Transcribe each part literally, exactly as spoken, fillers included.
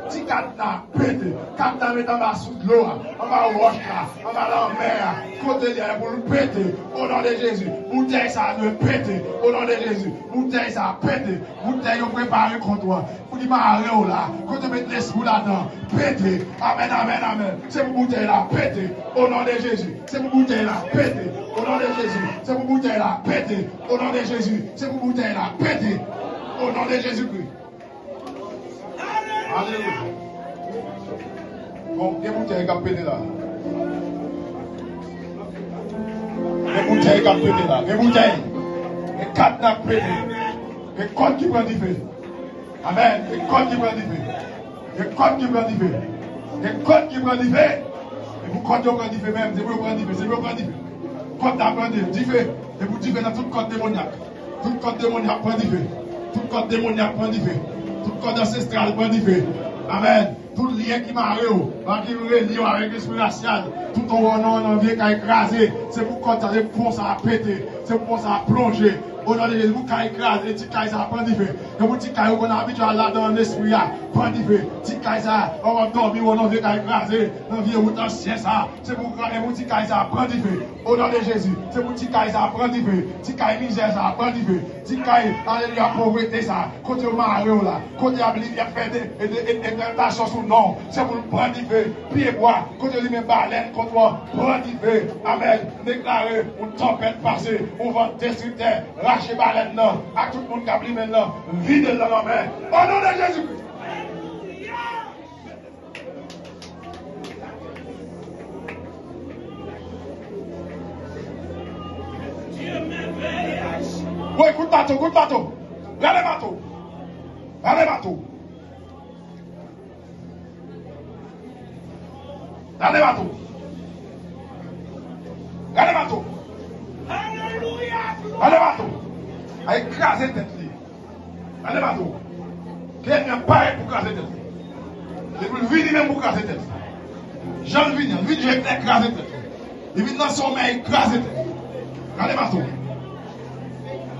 Ti kadna pete. Kadna met anba sou dlo a, anba wòch la, anba lanmè a. Kote li ye pou l pete. O non de Jezi. Boutèy sa a dwe pete. O non de Jezi. Boutèy sa a pete. Boutèy yo prepare kont ou an. Pou li mare w la. Kote met lespri w ladan. Pete. Amèn, amèn, amèn. Se pou boutèy la pete. O non de Jezi. Se pou boutèy la pete. O non de Jezi. Se pou boutèy la pete. O non de Jezi. Se pou boutèy la pete. O non de Jezikri. Alelouya. Bon, gen boutèy k ap pete la. Gen boutèy k ap pete la. Gen boutèy. Gen kadna k pete. Gen kòd ki pran dife. Amèn. Gen kòd ki pran dife. Gen kòd ki pran dife. Gen kòd ki pran dife. E pou kòd yo pran dife menm, se pou yo pran dife, se pou yo pran dife. Kòd la pran dife. Dife. E pou dife nan tout kòd demonyak. Tout kòd demonyak pran dife. Tout kòd demonyak pran dife. Tout kòd ansestral pran dife. Amèn. Tout lyen ki mare w, ki relye w avèk lespri rasyal, tout ou wè w nan, nan vye kay kraze, se pou kòd sa, se pou pon sa a pete, se pou pon sa a plonje. O non de Jezi, pou kay kraze, ti kay sa a pran dife. E pou ti kay ou konn abitye al ladan an lespri a, pran dife. Ti kay sa a, w ap dòmi, w nan vye kay kraze, nan vye wout ansyen sa a, se pou, e pou ti kay sa a pran dife. O non de Jezi, se pou ti kay sa a pran dife. Ti kay mizè sa a pran dife. Ti kay, alelouya, povrete sa a. Kote yo mare w la. Kote y ap li, y ap fè de, de, de, de, de, tasyon sou non w. Se pou l pran dife. Pye bwa, kote li men balèn kont ou an, pran dife. Amèn. M deklare yon tanpèt pase, yon van destriktè, rache balèn nan, ak tout moun k ap limen l lan, vide l nan lanmè. O non de Jezikri. Woy, kout mato, kout mato. Rale mato. Rale mato. Rale mato. Rale mato. Rale mato. Ay, kraze tèt li. Gade mato. Ke ènmi an parèt pou kraze tèt li. Depi l vini menm pou kraze tèt li. Jan l vini an, l vin jete kraze tèt li. Li vin nan somèy kraze tèt li. Gade mato.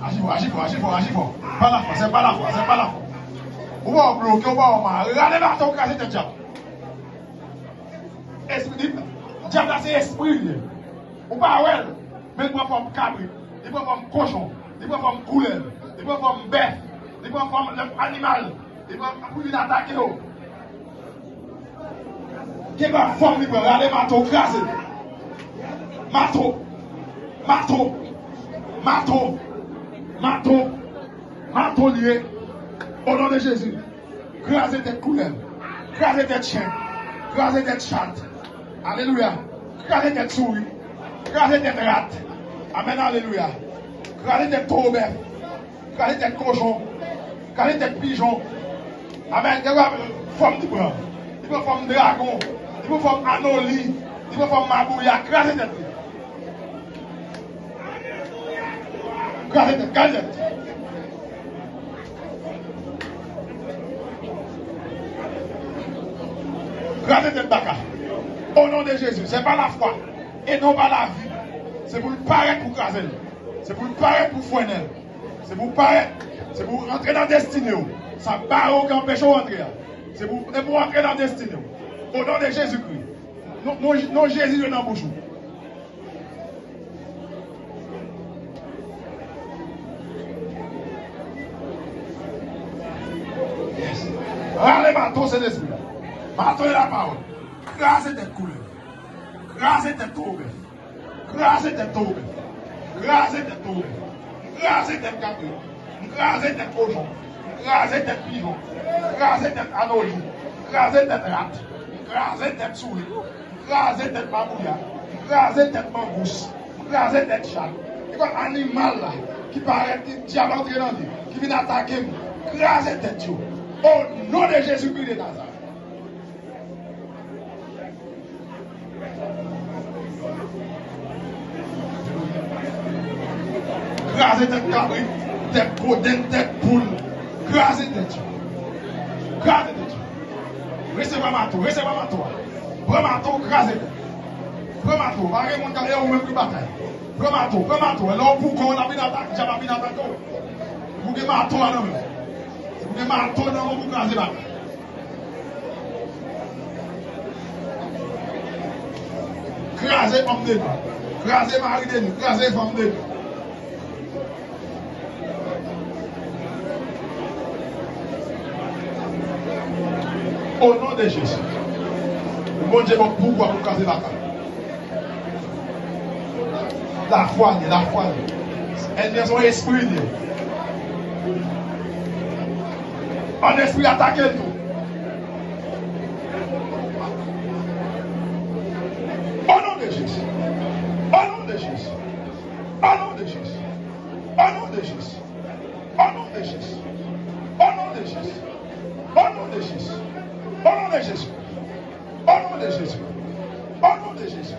Aji fò, aji fò, aji fò, aji fò. Pa lafwa, se pa lafwa, se pa lafwa. Ou pa wè w bloke, ou pa wè w mare. Gade mato kraze tèt dyab. Espri, dyab la se espri li ye. Ou pa wè l, men l pran fòm kabrit, li pran fòm kochon, li pran fòm koulèv, li pran fòm bèf, li pran fòm lòt animal, li pran pou vin atake w. Gen pa fòm li pran, rale mato, kraze. Mato, mato, mato, mato, mato li ye. O non de Jezi. Kraze tèt koulèv. Kraze tèt chen. Kraze tèt chat. Alelouya. Kraze tèt souri. Kraze tèt rat. Amèn, alelouya. Kraze tèt towo bèf. Kraze tèt kochon. Kraze tèt pijon. Amèn. Gen fòm li pran. Li pran fòm dragon. Li pran fòm anoli. Li pran fòm mabouya. Kraze tèt li. Kraze tèt, kraze tèt. Kraze tèt baka. O non de Jezi, se pa lafwa e non pa lavi. Se pou l parèt pou kraze l. Se pou l parèt pou fwennen l. Se pou parèt. Se pou antre nan destine w. Sa bare w ki anpeche w antre a. Se pou, se pou antre nan destine w. O non de Jezikri. Non, non, non Jezi jwe nan bouch ou. Yes. Rale mato Sentespri a. Mato e lapawòl. Kraze tèt koulèv. Kraze tèt towo bèf. Kraze tèt towo bèf. Kraze tèt towo bèf. Kraze tèt kabrit. M kraze tèt kochon. M kraze tèt pijon. M kraze tèt anoli. M kraze tèt rat. M kraze tèt sourit. M kraze tèt mabouya. M kraze tèt mangous. M kraze tèt chat. Nenpòt animal la ki parèt, ki dyab antre nan li, ki vin atake m. Kraze tèt yo. O non de Jezikri de Nazarèt. Kraze tèt kabrit, tèt kodenn, tèt poul. Kraze tèt yo. Kraze tèt yo. Resevwa mato, resevwa mato a. Pran mato, kraze tèt. Pran mato, pa gen moun k ap, e ou menm ki batay. Pran mato, pran mato. Lè w bouke w, l ap vin atake, dyab ap vin atake w. Ou gen mato a nan men w. Ou gen mato nan men w pou kraze bagay. Kraze nonm de nou. Kraze mari de nou. Kraze fanm de nou. O non de Jezi. Bondye ban pouvwa pou kraze lakay. Lafwa li ye, lafwa li ye. Ènmi an se yon espri li ye. An espri atake nou. O non de Jezi. O non de Jezi. O non de Jezi. O non de Jezi. O non de Jezi. O non de Jezi. O non de Jezi. O non de Jezi. O non de Jezi. O non de Jezi.